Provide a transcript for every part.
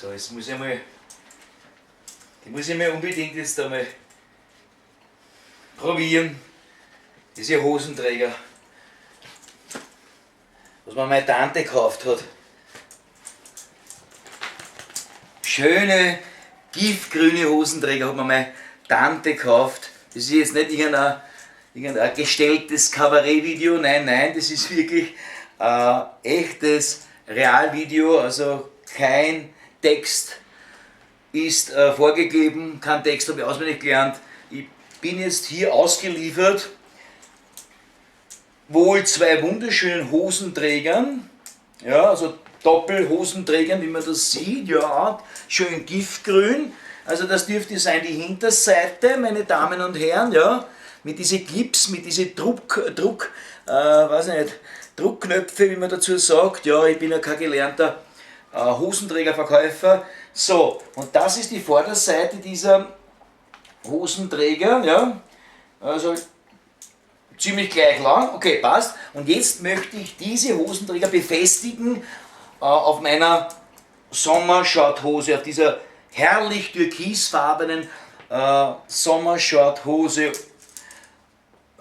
So, jetzt muss ich mal, die muss ich mir unbedingt jetzt einmal probieren. Diese Hosenträger, was mir meine Tante gekauft hat. Schöne, giftgrüne Hosenträger hat mir meine Tante gekauft. Das ist jetzt nicht irgendein gestelltes Kabarettvideo, nein, nein, das ist wirklich echtes Realvideo, also kein Text ist vorgegeben, kein Text habe ich auswendig gelernt. Ich bin jetzt hier ausgeliefert, wohl zwei wunderschönen Hosenträgern, ja, also Doppelhosenträgern, wie man das sieht, ja, schön giftgrün. Also das dürfte sein die Hinterseite, meine Damen und Herren, ja, mit diesen Clips, mit diesen weiß ich nicht, Druckknöpfe, wie man dazu sagt. Ja, ich bin ja kein gelernter Hosenträgerverkäufer. So, und das ist die Vorderseite dieser Hosenträger, ja, also ziemlich gleich lang, okay, passt. Und jetzt möchte ich diese Hosenträger befestigen auf meiner Sommershorthose, auf dieser herrlich türkisfarbenen Sommershorthose.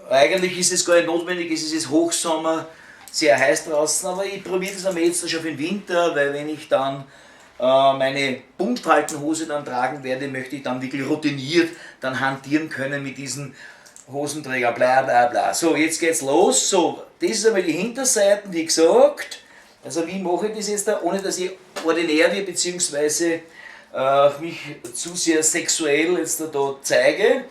Eigentlich ist es gar nicht notwendig, es ist jetzt Hochsommer, sehr heiß draußen, aber ich probiere das einmal jetzt schon für den Winter, weil wenn ich dann meine Buntfaltenhose dann tragen werde, möchte ich dann wirklich routiniert dann hantieren können mit diesen Hosenträger, bla bla bla. So, jetzt geht's los. So, das ist einmal die Hinterseiten, wie gesagt. Also wie mache ich das jetzt da, ohne dass ich ordinär wird, beziehungsweise mich zu sehr sexuell jetzt da zeige.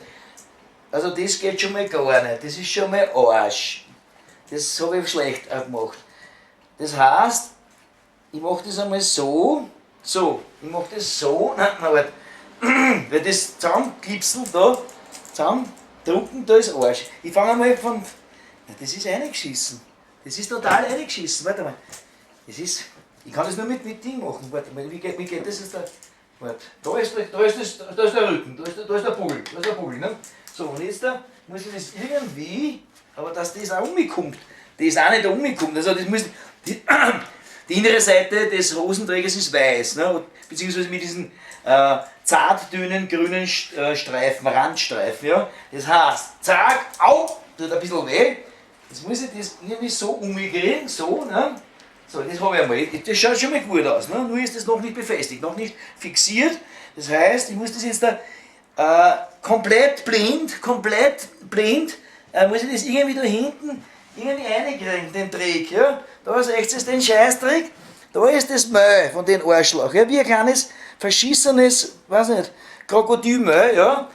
Also das geht schon mal gar nicht, das ist schon mal Arsch. Das habe ich schlecht gemacht. Das heißt, ich mache das einmal so, so, ich mache das so, nein, nein, warte, weil das zusammenklipseln da, zusammendrucken, da ist Arsch. Ich fange einmal von, na, das ist reingeschissen, das ist total reingeschissen, warte mal. Das ist, ich kann das nur mit Ding machen, warte mal, wie geht das jetzt da? Warte, da ist der, da ist das, da ist der Rücken, da ist der Buckel, da ist der Buckel, ne? So, und jetzt da muss ich das irgendwie, aber dass das auch umkommt, das ist auch nicht umgekommen, also das muss, die, die innere Seite des Hosenträgers ist weiß, ne? Beziehungsweise mit diesen zart dünnen grünen Streifen, Randstreifen, ja? Das heißt, zack, au, tut ein bisschen weh, jetzt muss ich das irgendwie so umkriegen, so, ne? So, das habe ich einmal. Das schaut schon mal gut aus, ne? Nur ist das noch nicht befestigt, noch nicht fixiert. Das heißt, ich muss das jetzt da komplett blind, muss ich das irgendwie da hinten irgendwie reinkriegen, den Trick. Ja? Da ist echt jetzt den Scheißtrick, da ist das Mehl von den Arschloch. Ja? Wie ein kleines, verschissenes, weiß nicht, Krokodilmehl, ja?